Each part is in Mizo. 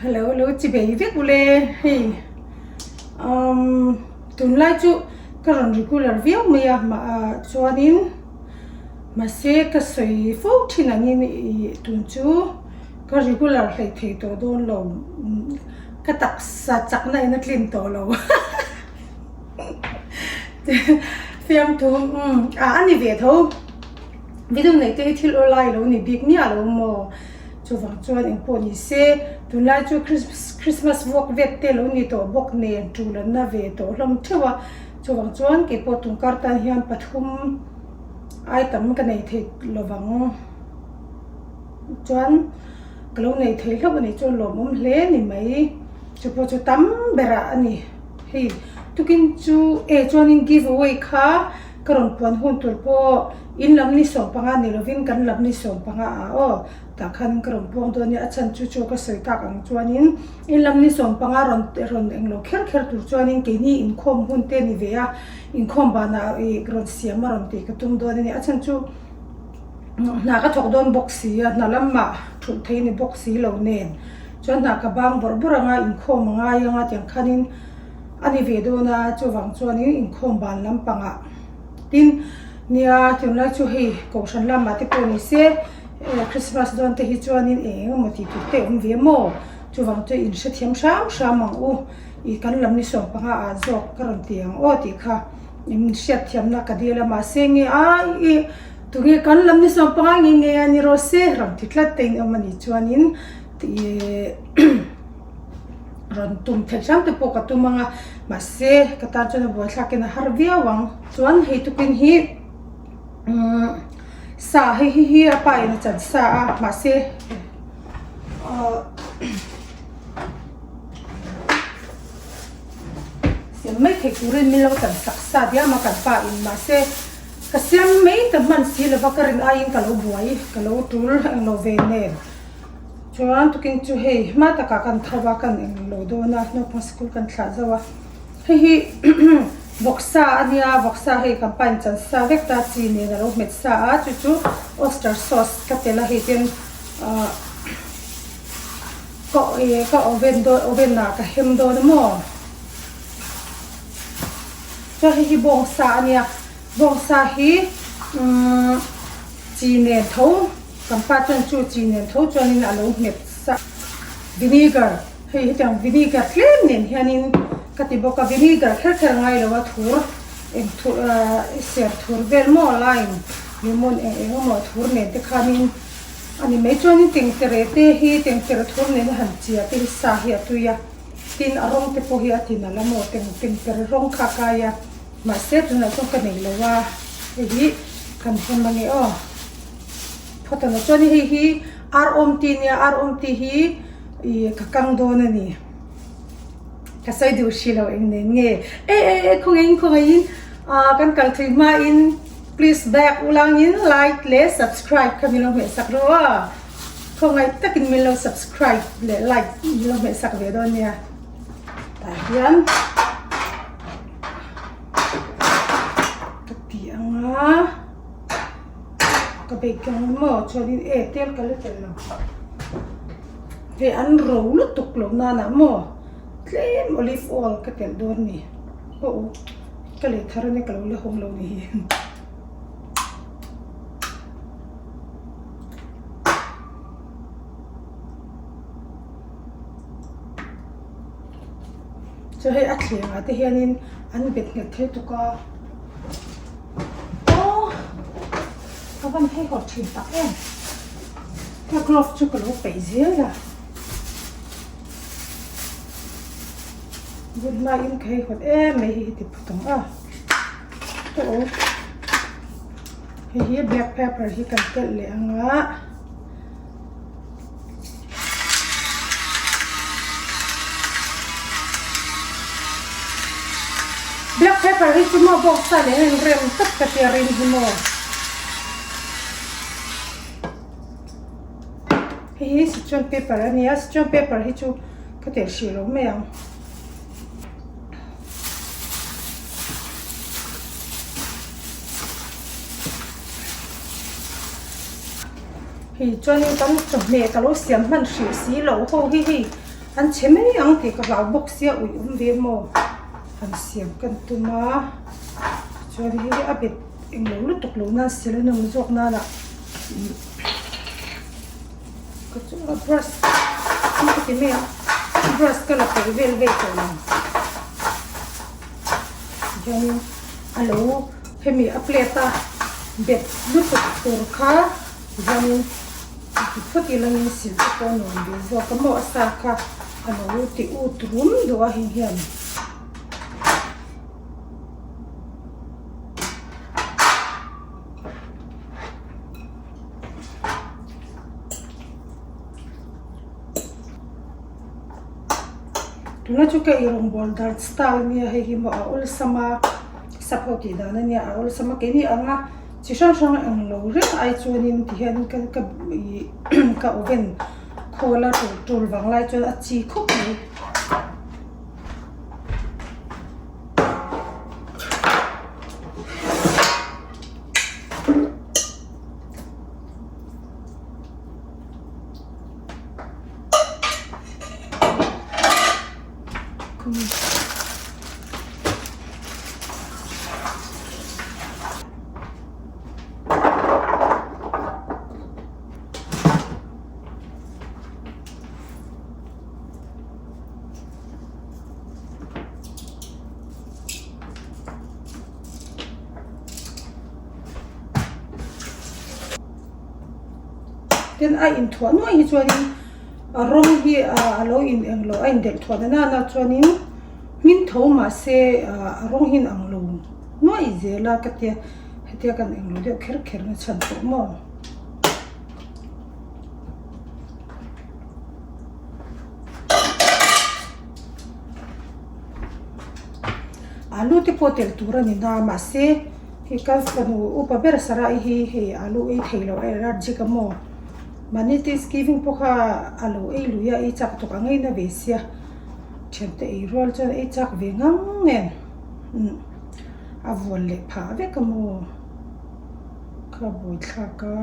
Hello lo chi bei vek ule hei umm tunlai chu ka rawn regular viau mai a mah ah chuanin mahse ka sawi fo thin angin ih tun chu ka regular hleih thei tawh dawn lo ka taksa chakna in a tlin tawh lo fiamthu umm ah a ni ve tho video neih te hi thil awlai lo ni bik miah lo maw. Chuvang chuan engpawh ni se, tunlai chu Christmas vuak vet te lo ni tawh bawk nen tul an na ve tawh hlawm theuh a, chuvang chuan keipawh tungkar tan hian pathum ai tam ka nei thei lovang chuan ka lo nei thei hlauh a nih chuan lawmawm hle ni mai, chupawh chu tam berah a ni. Hei tukin chu e chuanin give away kha ka rawn puan hun tur pawh in lam ni 15 ni lovin kan lam ni 15 ah aw tah khan ka rawn puang dawn nia a chhan chu chu ka sawi tak ang chuanin in lam ni 15 rawn rawn englo kher kher tur chuanin keini inkhawm hun te ni ve a inkhawm banah ih rawn siam a rawn tih ka tum dawn a ni a chhan chu hna ka thawk dawn bawk si a hna lamah thulh thei ni bawk si lo nen chuan hna ka bang bawrh bawrh anga inkhawm a ngai anga tiang khanin a ni ve dawn a chuvang chuanin inkhawm ban lampangah tin nia tunlai chu hei kohhran lamah te pawh ni se eh Christmas dawn te hi chuanin eng eng emaw tih tur te a awm ve maw chuvang chu in hrethiam hram hram ang u ih kan lam ni 15 ah zawk ka rawn ti ang aw tih kha in hriatthiamna ka dil a mahse nge a ih tunge kan lam ni 15 nge nge a ni rawh se rawn ti tlat te in awm a nih chuanin ih. Rawn tum theih hram te pawh ka tum ang a, mahse ka tan chuan a buaithlak in a har viau ang. Chuan hei tukin hi umm sa hei hi hi a pa in a chan sa a mahse ahh siam mai theih turin min lo chan sak sa diam a kan pa in mahse ka siam mai ta hman si lova ka rin aiin ka lo buai ka lo tul englo ve nen. Chuan tukin chu hei hma takah kan tho a kan eng lo dawn a naupang sikul kan thlah zo a hei hi vawksa a nia vawksa hei kan pa in chan sa vek ta chi nen a lo hmet sa a chu chu oyster sauce ka tel a hei ten ah ka ih ka oven dawn oven ah ka hem dawn a maw chuan hei hi bawngsa a nia bawngsa hi umm chi nen tho. Kan pa chuan chu chi nen tho chuanin a lo nghet sa vinegar hei hetiang vinegar tlem nen hianin ka ti bawk a vinegar kher kher ngai lo a thur eng thur ah ser thur vel maw lime lemon eng eng emaw thur nen te khanin a ni mai chuanin tengtere te hi tengtere thur nena han chia te hi sa hi a tui a tin a rawng te pawh hi a ti nalh a maw teng tengtere rawng kha a kai a mahse tunah chuan ka nei lo a hei hi kan hem a ni aw. Phawt ang chuan hei hi ar awm tih nia ar awm tih hi ih ka kang dawn a ni ka sawi duh hrih lo eng nen nge e e e khawngaihin khawngaihin ah kan kal thui hmain please back ulangin like leh subscribe kha min lo hmeh sak rawh a khawngaih takin min lo subscribe leh like min lo hmeh sak ve dawn nia tah hian ka ti ang a. Ka bake ang maw chuanin e tel ka la tel lo hei an ro lutuk lo nanah maw tlem olive oil ka telh dawn ni aw aw ka lei thar ania ka lo la hawng lo ni hi. Chu hei a thleng ah te hianin an bet nghet thei tuk a. Aw ka van hei haw thin tak em ka glove chu ka lo peih zel a bun hmain ka hei hawt em mai hi heti phut ang a aw hei hi black pepper hi kan telh leh ang a. Black pepper hi chu maw box ah leh heng rem tak ka tia rin hi maw. Hei hi Sichuan pepper a nia, Sichuan pepper hi chu ka telh hrih lo mai ang. Hei chuanin kan chawhmeh ka lo siam hman hrih si loh ho hi hei. An chhe mai ang tih ka hlau bawk sia uih awm ve maw han siam kan tum a chuan hei a bet englo lutuk lo nan sil a nawm zawk nan ah ka chu a brush ka ti mai a brush ka la peih vel vei tawh lo tihianin a lo hemi a plate a bet lutuk tur kha tihianin. Ti phawt ila in sil te pawh a nuam ve zawk a maw a sa kha a lo ti ut rum duh a hei hian. Tuna chu ka eirawngbawl dan style ania hei hi maw a awlsam a sap ho tih dan ania a awlsam a keini anga. Chi hrang hrang eng lo reng ai chuanin tihian ka ka ih ka oven khawl a tul tul vang lai chuan a chi khawp mai. Tin a inthuah nuai hi chuanin a rawng hi a lo in englo a indelh thuah na nana chuanin hmin tho mahse a rawng hi inang lo nuai zel a ka tia hetia kan englo deuh kher kher na chhan tawh maw. Alu te pawh telh tur a ni na mahse hei ka fanu upa ber Sarah hi hei alu ei thei loh a allergic a maw mahni thanksgiving pawh kha a lo ei lui a ei chak tawk ang ei na ve sia thiante ei rual chuan ei chak ve ngang nen umm a vuan leh phah vek a maw kha buaithlak a.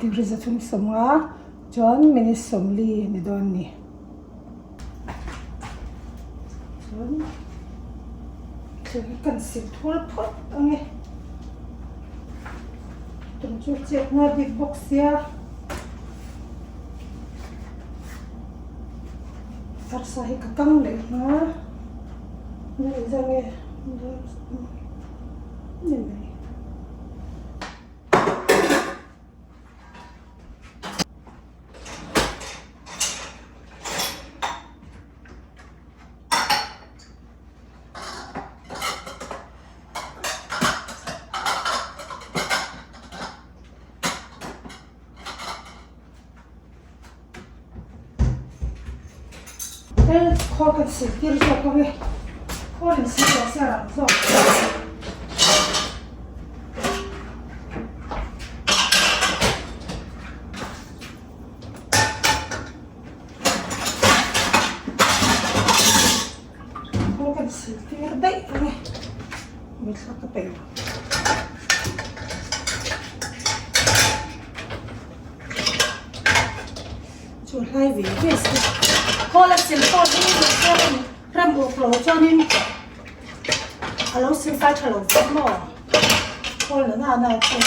Degree zathum sawmnga chuan minute sawmli a ni dawn a ni chuan thleng hi kan sil thur phawt ang e tum chu chet nghal bik bawk sia. Arsa hi ka kang leh nghal a engzah nge ni mai. Hei khawl kan sil tir zawk ang e khawl in sil tawh se a rang zawk. Khawl kan sil tir daih ang e mitthla ka peih lo. Chu hlai ve ve se khawl a sil pawh hi rem rem uk lo chuanin a lo sil fai tha lo vek maw khawl la na na chu.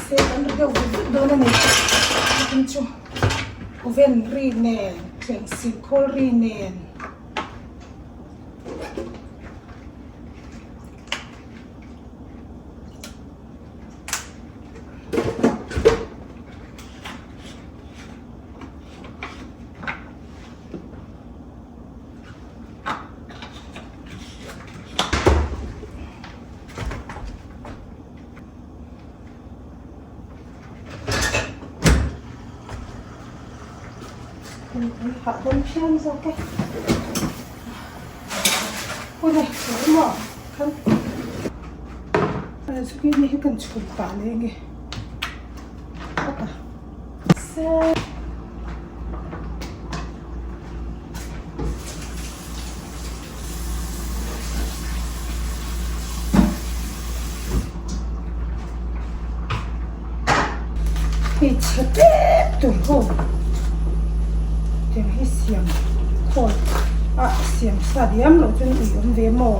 Se kan ri deuh vut vut dawn a ni tin chu oven ri nen thleng sil khawl ri nen. Hahdam phian zawk e. Hun e, sawi maw khan. A zukin hi kan chhun pah leh nge. Hawta. Se. Hmeichhe tep tur ho tiang hi siam khawl a siam sa diam loh chuan ui awm ve maw.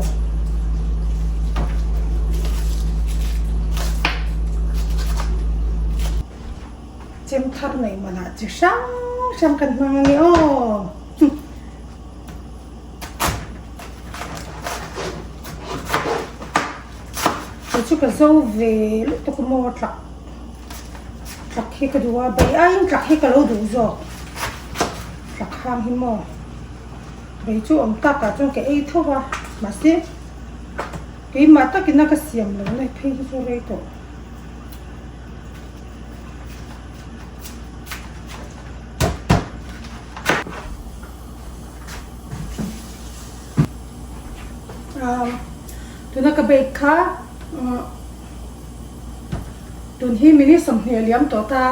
Chem thar nei manah chi hrang hrang kan hmang ange aw. Kei chu ka zo ve lutuk maw tlak tlak hi ka duh a bei aiin tlak hi ka lo duh zawk tlak hang hi maw bei chu awm takah chuan ka ei tho a mahse keimah takin a ka siam lo na phei hi chu rei tawh. Tuna ka bake kha tun hi minute 20 a liam tawh ta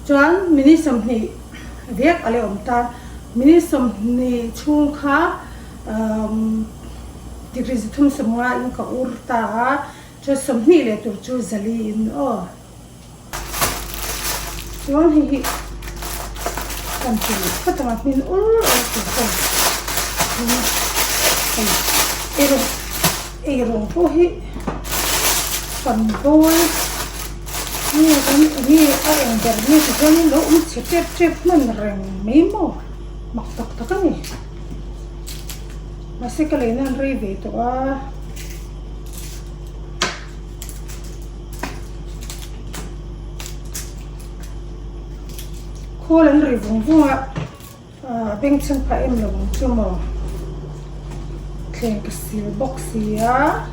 chuan minute 20 vek a la awm ta minute 20 chhung kha degree 350 in ka ur ta a chuan 20 leh tur chu zali in aw. Chuan hei hi kan ti phawt ang a hmin ur ur tur pawh hei eirawng eirawng pawh hi kan bawl nge kan nge a eng ber nge ti chuan lo awm chhe tep tep hman reng mai maw mak tak tak a ni mahse ka lei nan rei ve tawh a. Khawl an ri vung vung a ah bengchheng phah em lo ang chu maw thleng ka sil bawk si a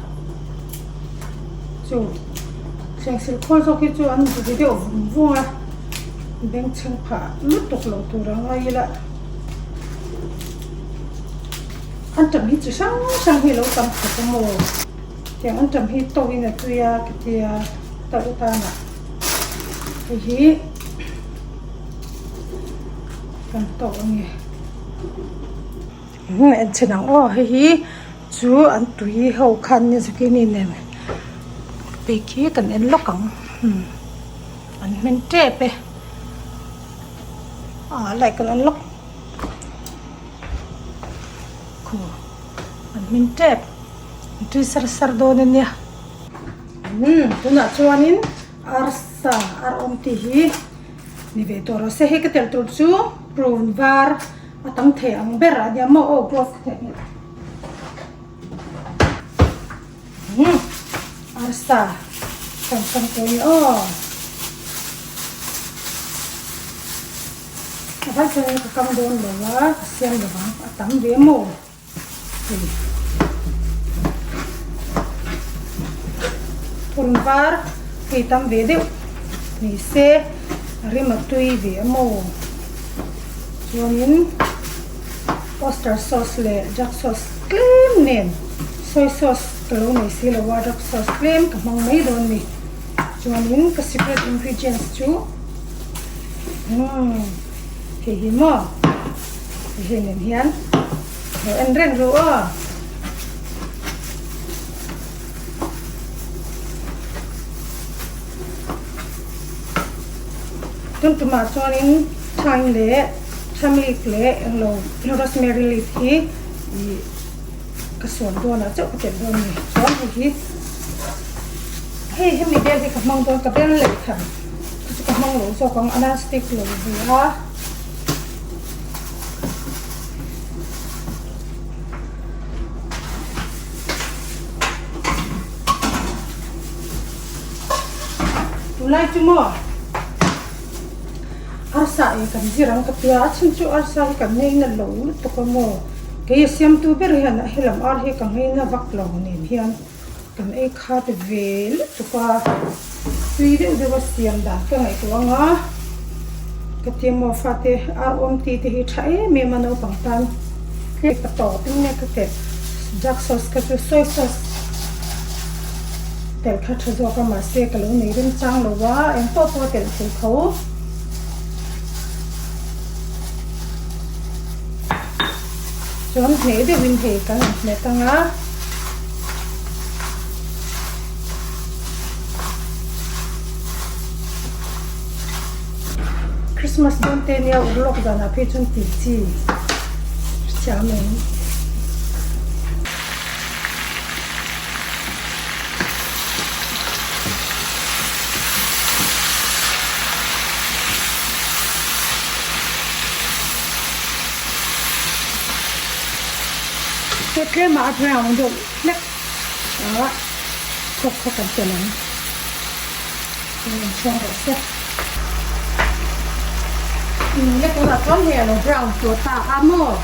chu thleng sil khawl zawk hi chu an ri deuh vung vung a bengchheng phah lutuk lo tur ang a ila an tam hi chi hrang hrang hi a lo tam khawp a maw. Tiang an tam hi tawk in a tui a ka tia tauh atana hei hi kan tawk ange umm en chhin ang aw hei hi chu an tui ho khan nia zucchini nen phei khi kan en lawk ang umm an hmin tep e ah light kan on lawk khu an hmin tep. Tui sar sar dawn a nia. Umm tunah chuanin arsa ar awm tih hi ni ve tawh rawh se. Hei ka tel tur chu prune var a tam thei ang ber a nia maw aw glove ka theh nghilh. Umm arsa kan tam tawh a ni aw. A vai chuanin ka kam dawn lo a ka siam lo vang a tam ve maw. Phun var hei tam ve deuh ni se a rim a tui ve a maw chuanin oyster sauce leh duck sauce tlem nen soy sauce ka lo nei si lo a duck sauce tlem ka hmang mai dawn a ni chuanin ka secret ingredients chu umm hei hi maw. Hei nen hian lo en reng ru aw. Tun tumah chuanin thyme leh thyme leaf leh englo rosemary leaf hi ih ka sawn dawn ah chauh ka telh dawn a ni. Chuan hei hi hei hemi bel hi ka hmang dawn ka bel leh khan chu ka hmang lo zawk ang a non stick lo ve a. Tunlai chu maw arsa ei kan zir ang ka tia a chhan chu arsa hi kan ngaina lo lutuk a maw kei a siamtu ber hian a helam ar hi ka ngaina vak lo nen hian kan ei khat ve lutuk a tui deuh deuh a siam dan ka ngaihtuah ang a. Ka ti maw fate ar awm tih te hi tha em em a naupang tan tlem ka tawp in nge ka telh dark sauce kha chu soy sauce telh kha tha zawk a mahse ka lo nei rem chang lo a eng pawh pawh a telh thei tho. Chuan hneh deuhin hei kan han hmet ang a. Christmas dawn te nia urlawk zanah phei chuan tih chi hrethiam em. Hei tlem ah a brown deuh hlek a khawk kha kan telh ang. Chhuang rawh se. Le tunah chuan hei a lo brown tawh ta a maw?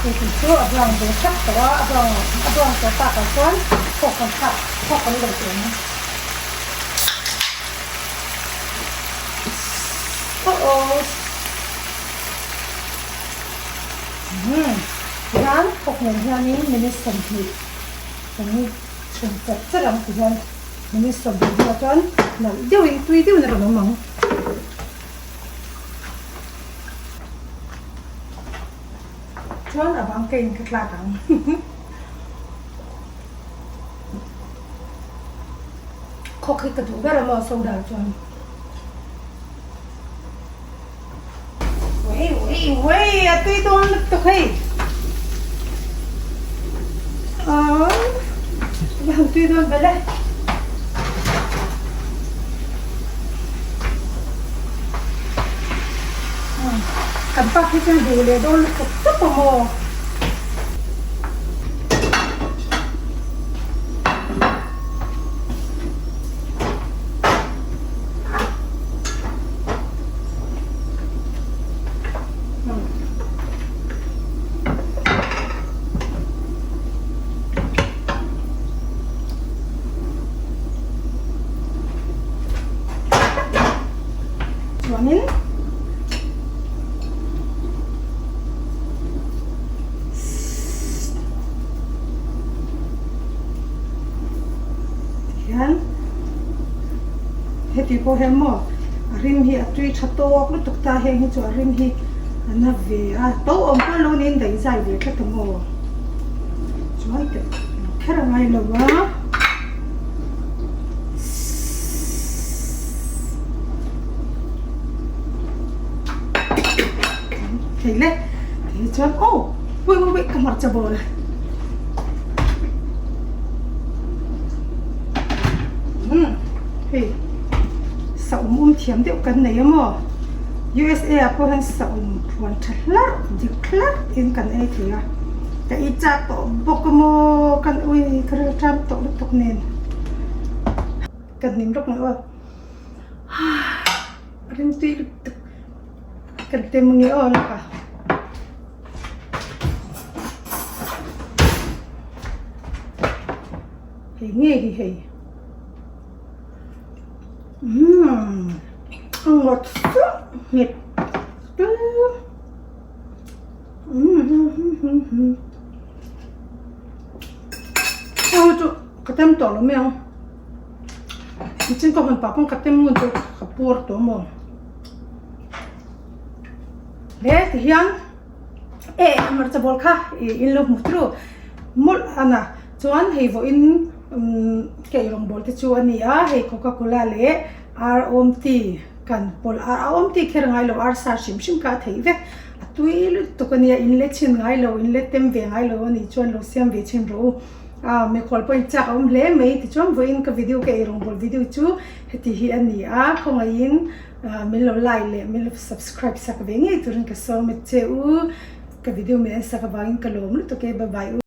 Hei tih chu a brown ve hrep tawh a, a brown a brown tawh takah chuan khawk kan thlak khawk kan lo teh ang. Aw aw. Umm tihian khawk nen hianin minute 20 kan chhun chat chat ang tihian. Minute 20 bulah chuan nalh deuhin tui deuhin a rawn awm ang. Chuan a bang ka in ka tlak ang. Khawk hi ka duh ber a maw soda chuan. Wei wei wei a tui dawn lutuk hei. Aww va han tui dawn bel e. Kan pak hi chuan duh leh dawn lutuk tawp a maw. Chuanin tihian heti pawh hian maw a rim hi a tui tha tawk lutuk ta heng hi chu a rim hi a na ve a to awm pawh lo niin daih zai ve tlat a maw chuan teh kher a ngai lo a. Thei le thei chuan aw wait wait wait ka hmarcha ball. Umm hei sa um um thiam deuh kan nei a maw USA ah pawh hian sa um phuan tha hlarh dik hlarh in kan ei thei a ka ei chak tawh bawk a maw kan ui ka ril ṭam tawh lutuk nen ka hnim rawk mai aw a rimtui lutuk kan tem nge aw lawk a. Hei nge hi hei umm a ngawt suah nghet umm aw chu ka tem tawh lo mai ang nichin ka hawn pah pawn ka tem ngun chu ka pur tawh maw le tihian. E hmarcha ball kha ih in lo hmu thru mawlh a na chuan hei vawiin umm ka ei rawng bawl te chu a ni a hei coca cola leh ar awm tea kan pawlh a a awm tea kher ngai lo arsa hrim hrim kha a theih vek a tui lutuk a nia in la chhin ngai lo in la tem ve ngai lo a nih chuan lo siam ve chhin rawh u a mikhual pawhin chak a awm hle mai tichuan vawiin ka video ka ei rawng bawl video chu heti hi a ni a khawngaihin. Min lo like leh min lo subscribe sak ve ngei turin ka sawm a che u. Ka video min en sak avangin ka lawm lutuk e. Bye bye u.